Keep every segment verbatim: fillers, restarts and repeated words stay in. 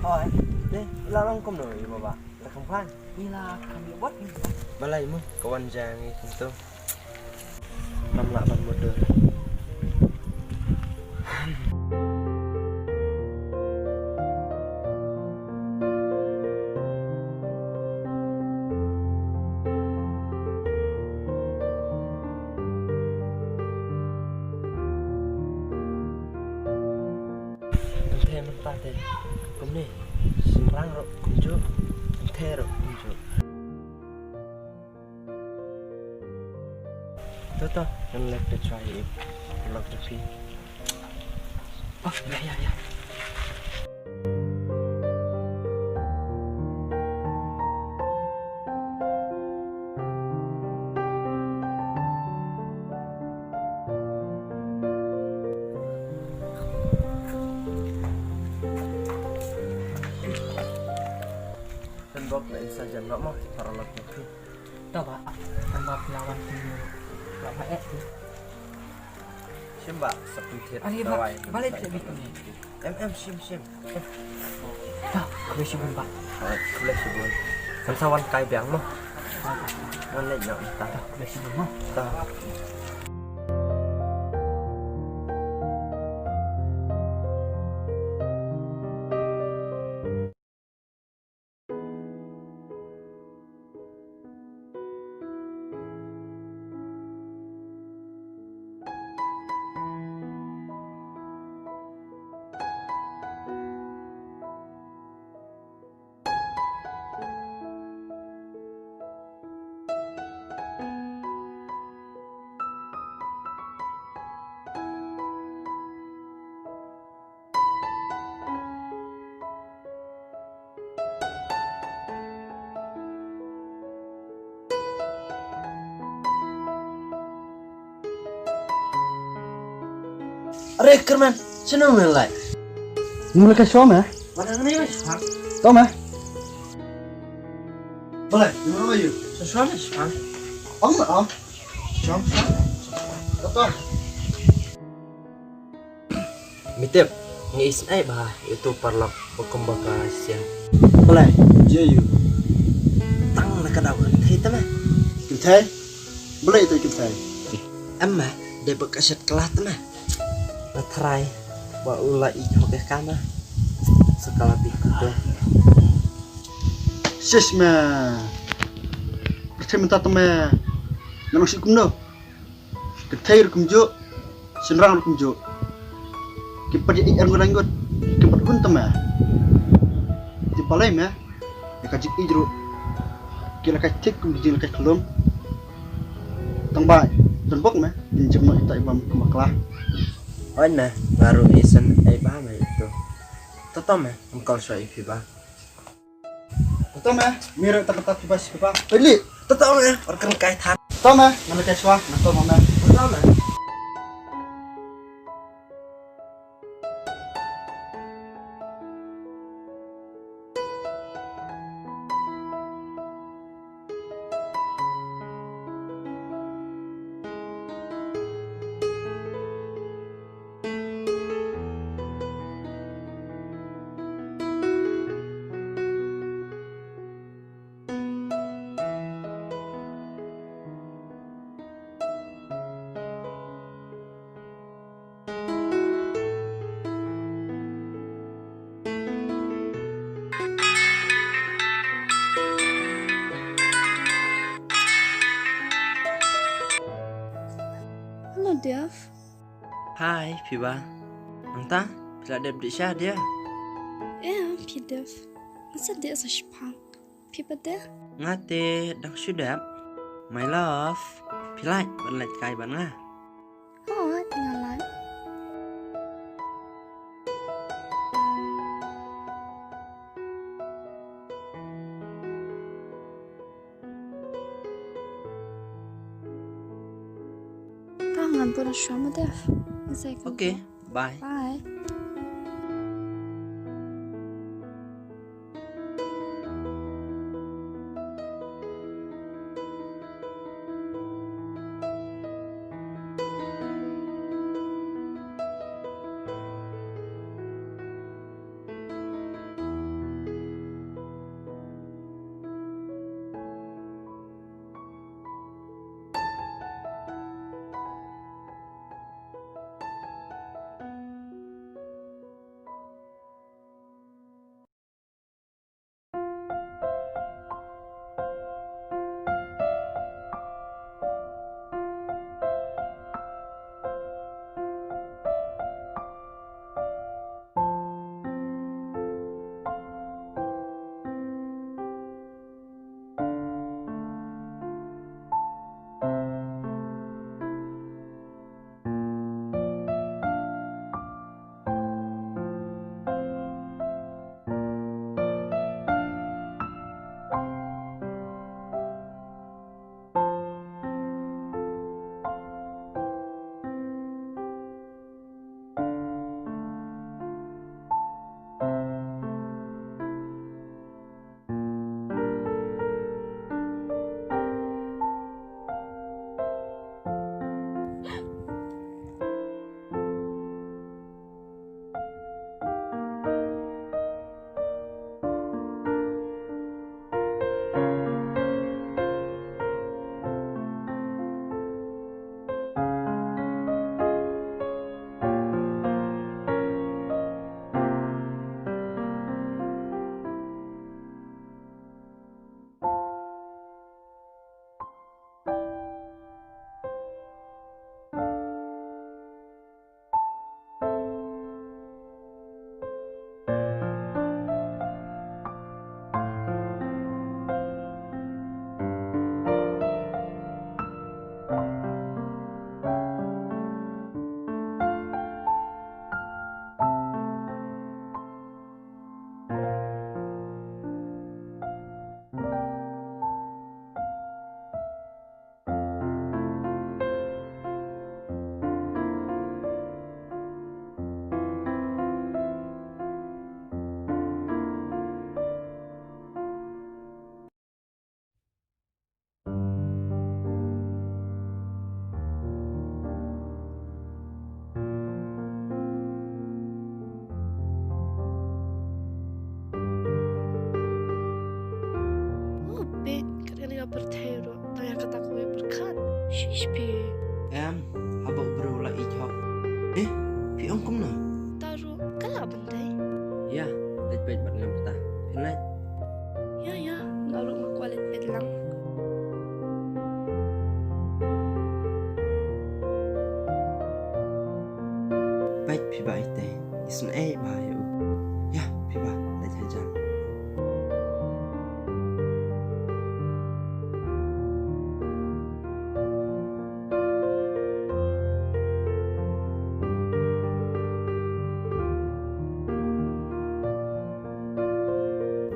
Oi, te, la long kumno ïa u baba? La kham khlaiñ? Ïa la kham ïa wat. Balei mo, ka wan ja ngi kumto. Ngam lah ban mutdur. Pynthei mynta te kumne, shynrang ruh kumjuh, pynthei ruh kumjuh. To to, ngan leit peit shuwa ïa i paralok jong phi. Oh, ïa ïa ïa. Pynbok na i sajan noh mo, paralok jong phi. To ba, tang ba phi la wan phi la ba eh phi. Shim ba, sa pynthied. Ari ba, dawai, balei phi la bit kumne? Em em, shim shim. To, khublei shibun ba. Khublei shibun. Kan sa wan kai biang mo. Wan leit noh mynta. To, khublei shibun mo. To. Are Kerman, shano me la leit? Ngam leit kai shuwa me. Wan hangne me shuwa. To me. Balei, ngam leit kai shuwa. Shuwa me shuwa. Ong me ong. Shuwa me shuwa. To to. Me tip, nga isynei bha ïa uto u paralok ba kumba ka shisien. Balei, jia ïa u? Tang na ka daw kynthei te me. Kynthei? Balei ïa uto kynthei? Em me, dei ba ka shet kylla te me. Nga tharai ba u la ïeit hok ïa ka me. Sa ka la bieit kumto. Shish me. Pyrthei mynta te me. Ngan ong shi kumno? Kynthei ruh kumjuh, shynrang ruh kumjuh. Kim pat ïa ïeit arngut arngut, kim pat hun te me. Te balei me, ïa ka jingïeit ruh ki la kai thik kum ki jingla kai khlum. Tang ba don bok me, kin jop noh ïa ita i bam kum bakla. Hooid me, nga ruh isynei bha me ïa uto. To to me, ngam call shuwa ïa phi ba. To to me, mira ta kata phi ba shi phi ba. Pili. To to me, or kan kai than. To to me, ngan kai shuwa, ngan to me. To to me. Hello, Dev. Hi, phi ba. Nangta, phi la dep dih sha dia? Em, phi Dev. Nga sa dih sa shipang. Phi pat de? Nga te dang shu dep. My love, phi lait ban lait kai bad nga? Hooid, nga lait. Ka ngan bun shuwa ma Dev. Nga sa ïakynduh. Okay, bye. Bye. pyrthei ruh tang ïa kata kawei pyrkhat. Shish phi. Em, haba u briew u la ïeit hok. Eh, phi ong kumno? Uta ruh ka lah ban dei. Ïa, leit peit bad ngam kata. Phin leit. Ïa, ïa, nga ruh nga kwah leit peit lang. Peit phi Bah, ite isynei bha ïa u. Ïa phi Bah, leit hajan.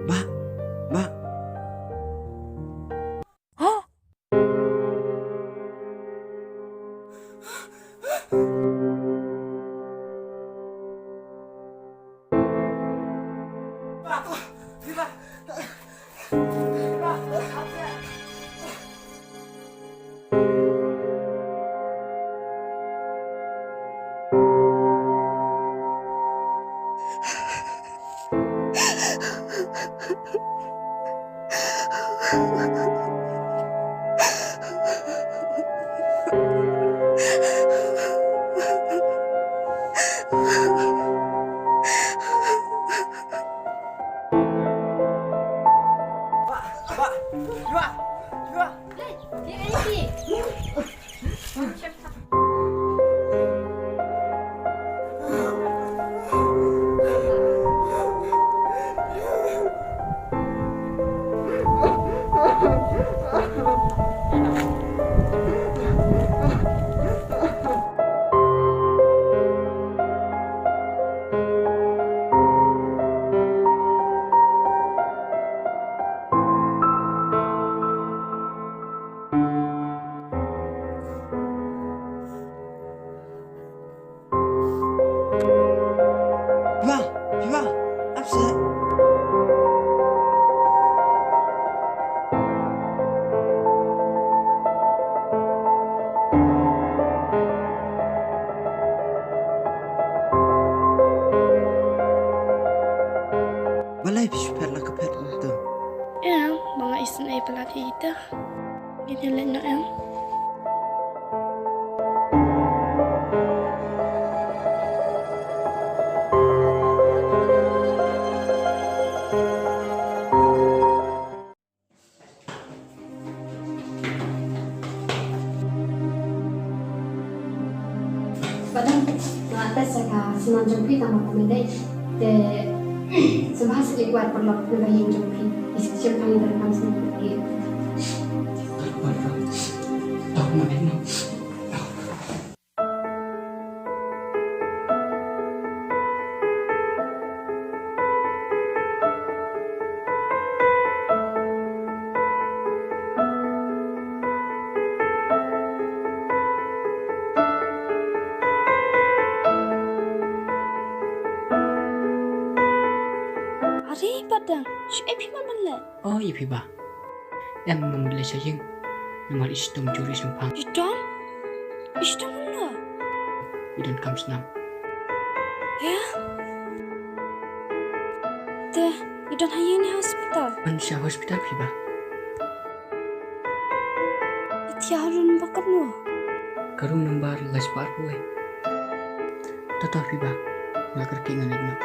Bah, Bah. Phi Bah, phi Bah, ap seh. Balei phi shu phet la ka phet kumta? Em, ba nga isynei palat ïa ita. Ngin ïa leit noh em. Padam, nga test ïa ka snam jong phi tang ba ka meh dei. Te sngewbha sngewbha kwah paralok na ka ïing jong phi. Ki shemphang ki donkam snam kyrkieh. Are Padam, shu ïa phi ma ban leh. Oh, ïa phi Bah. Em, ngam mut leit sha ïing. Namar i shitom jur i shemphang. Shitom? I shitom kumno? I donkam snam. Ïa? Te i don ha ïing ne hospital? Don sha hospital phi Bah. I thiah ha roll number katno? Ka roll number lai spah arphew wei. To to phi Bah, nga kyrkieh ngan leit noh.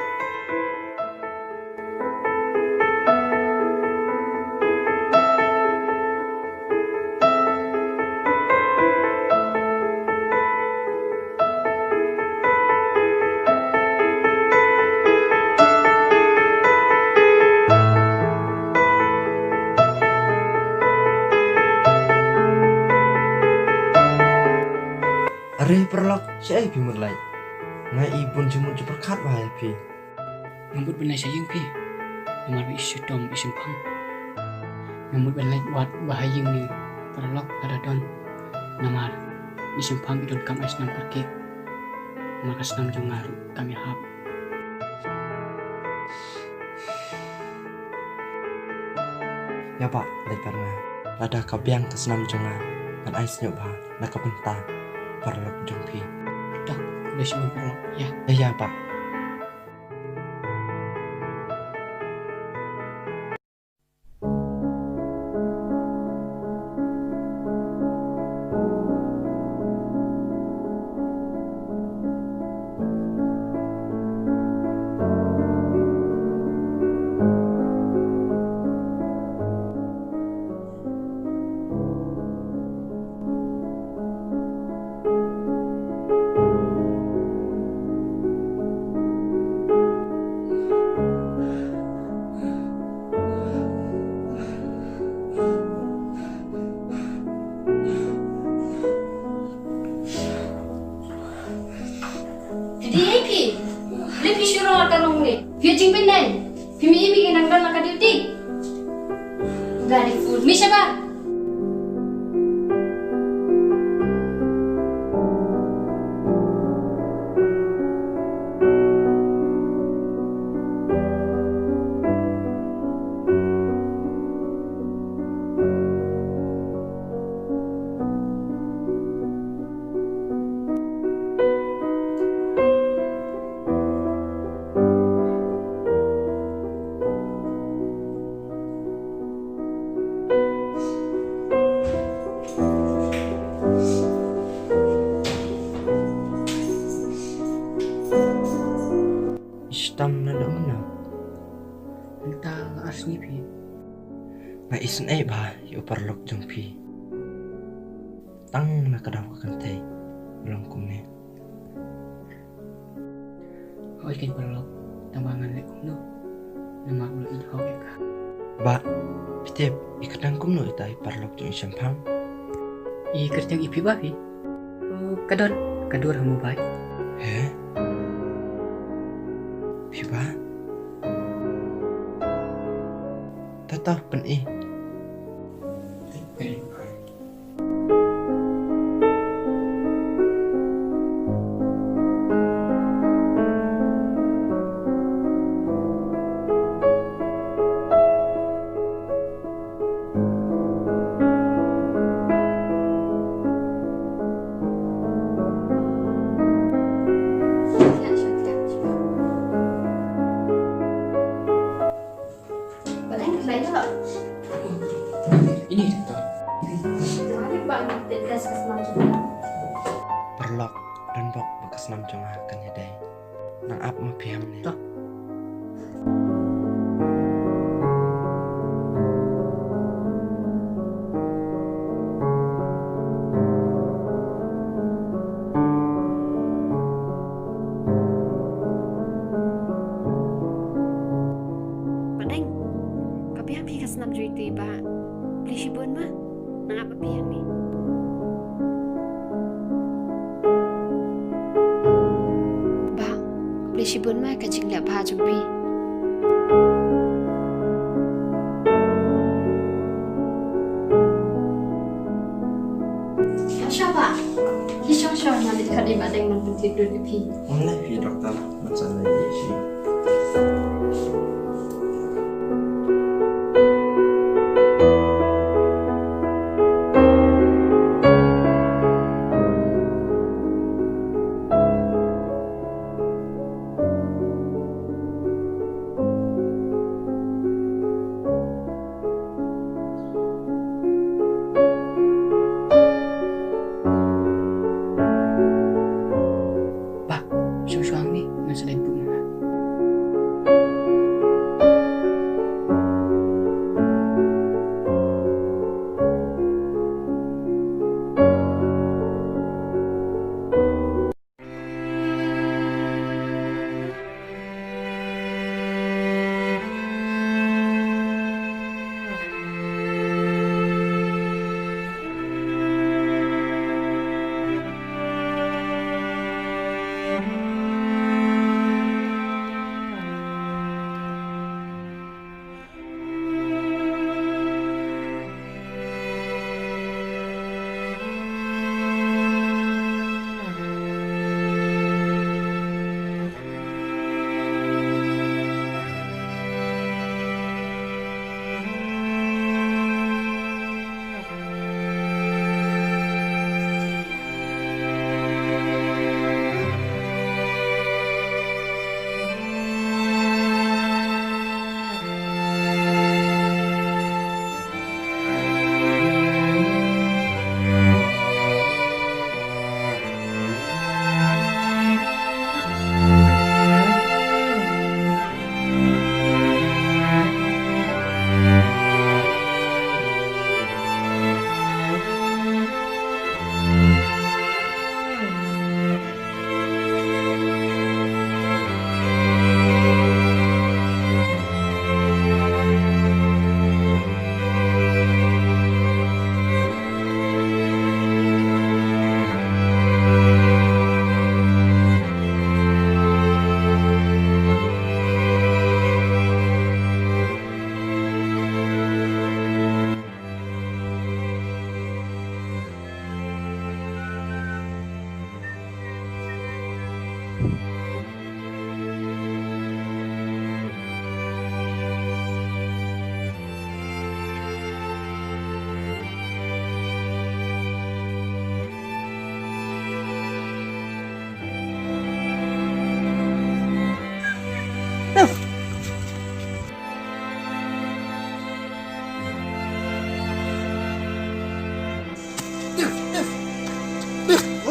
Are paralok, shaei phi mut leit? Nga i bun jingmut jingpyrkhat bha ïa phi. Nga mut ban leit sha ïing phi. Namar ba i shitom i shemphang. Nga mut ban leit wad bad ha ïing ne paralok lada don. Namar i shemphang i donkam ai snam kyrkieh. Namar ka snam jong nga ruh kam ïahap. Ïa Bah, leit bad nga. Lada ka biang ka snam jong nga, ngan ai sngewbha na ka bynta paralok jong phi. Dak, leit sha paralok, ïa. Ïa, ïa Bah. Phi pyneng, phi mi imi ki nang don la ka duty. Bloody fool. Mi shabar. Shitom na dong na. Mynta nga ar sngi phi. Nga isynei bha ïa u paralok jong phi. Tang na ka daw ka kynthei u long kumne. Hooid keiñ paralok, tang ba ngan leh kumno? Namar u la ïeit hok ïa ka. Bah, phi tip i kyrteng kumno ita i paralok jong i shemphang? I kyrteng i Phiba phi? Oh, ka don, ka dur ha mobile. He? Phiba? To to, pyni. Ba dang ka tlai ïa lo. Ini to. Mari ba ngi te test ka snam jong nga. Paralok, don bok ba ka snam jong nga kan ïadei. Nang ap ma phi hangne. To. Pateng, ka biang phi ka snam jong ite ba. Khublei shibun ma. Nang ap ma phi hangne. Bah, khublei shibun ma ka jingleh bha jong phi. Sha bah. Ki shong shong na leit khot ïa Bah Deng ban pyntip dur ïa phi. Ym lei phi doktor, ngan sa leit ïa shi. Bah, shong shong ni, ngan sa leit buh ma nga.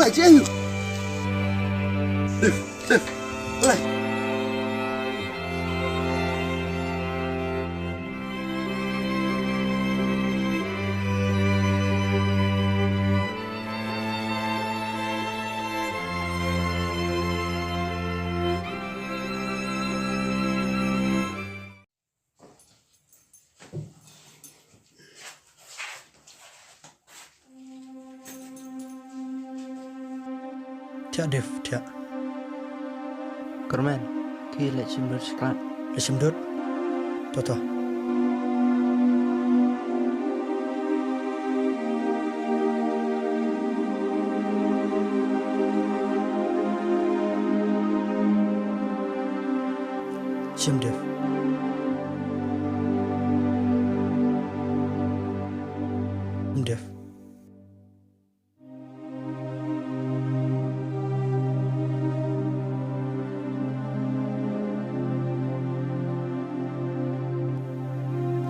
Ai, ci ayu. Def, Def, lai. Thiah Dave, thiah. Kyrmen, ki leit shim dud shklat. Leit shim dud. To to. Shim Dave. Shim Dave.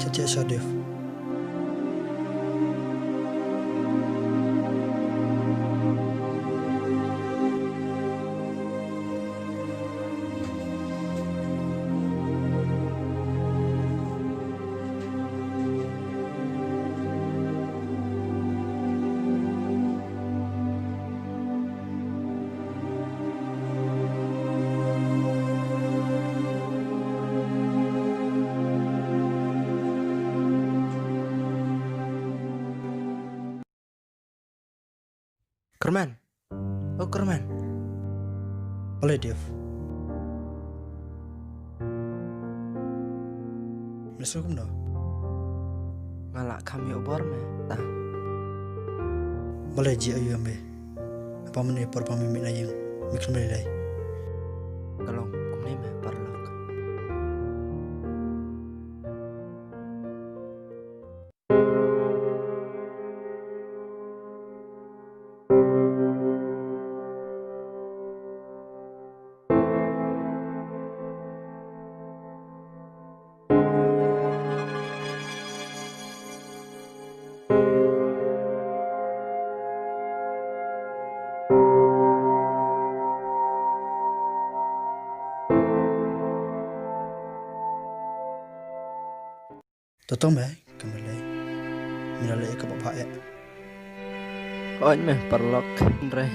Thiah thiah sha Dave. Kyrmen. Oh, Kyrmen. Balei Dave? Me sngew kumno? Nga lah kham ïoh bor me, ta. Balei, jia aïu ïa me? Haba mynne por ba me mih na ïing, me khlem lei lei. Ka long kumne me paralok. To to me, ka me lei. Me la leh ïa kaba bha eh. Oi me paralok, hynrei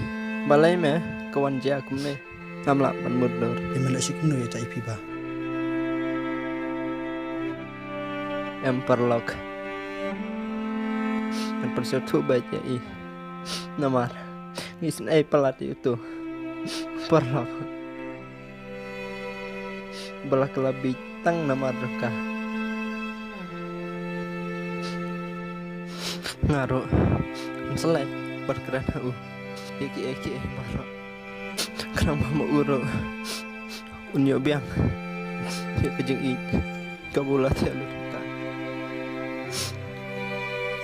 balei me ka wan jia kumne? Ngam lah ban mutdur. Ïa me la shu kumno ïa ta i phi ba? Em paralok. Ngan pynsngewthuh beit ïa i. Namar ngi isynei palat ïa uto u paralok ba la kylla bieit tang namar jong ka. Nga ruh ngam slem ban kren ha u ïa kiei kiei baroh. Khnang ba ma u ruh un ïoh biang ïa ka jingïeit kaba u la thiah lut ha ka.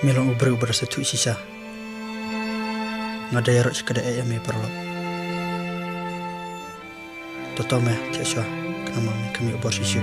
Me long u briew ba da sngewthuh shisha. Nga da ïaroh shi katta ïa me paralok. To to me thiah shuwa, khnang ba me kham ïoh bor shisha.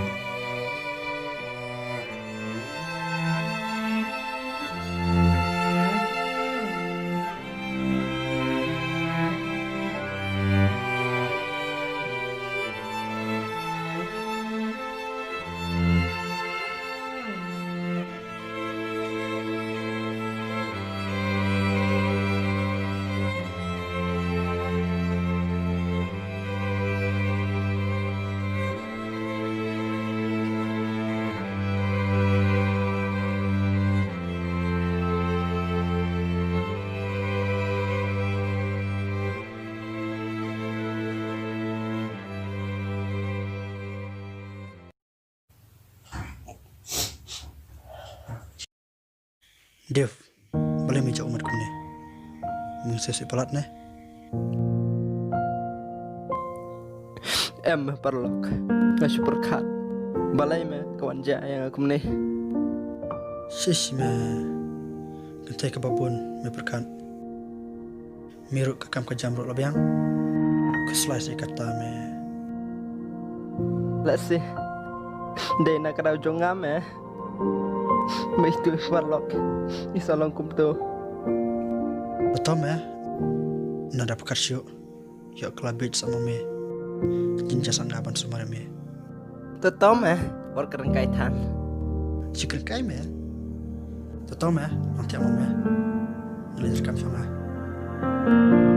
Dave, balei me jah ummat kumne? Me sngewsih palat ne? Em me paralok, nga shu pyrkhat. Balei me ka wan jah ïa nga kumne? Shish me, kynthei kaba bun me pyrkhat. Me ruh ka kam ka jam ruh la biang. Khuslai seh kata me. Lehse dei na ka daw jong nga me. Me itu paralok, i sa long kumto. Betul me. Nada pakat shu. Yo klabit sama me. Jinja sangga ban sumar me. Tetom eh, war kerengkai than. Chicken kai me. Tetom eh, nanti ama me. Ini rekam sama.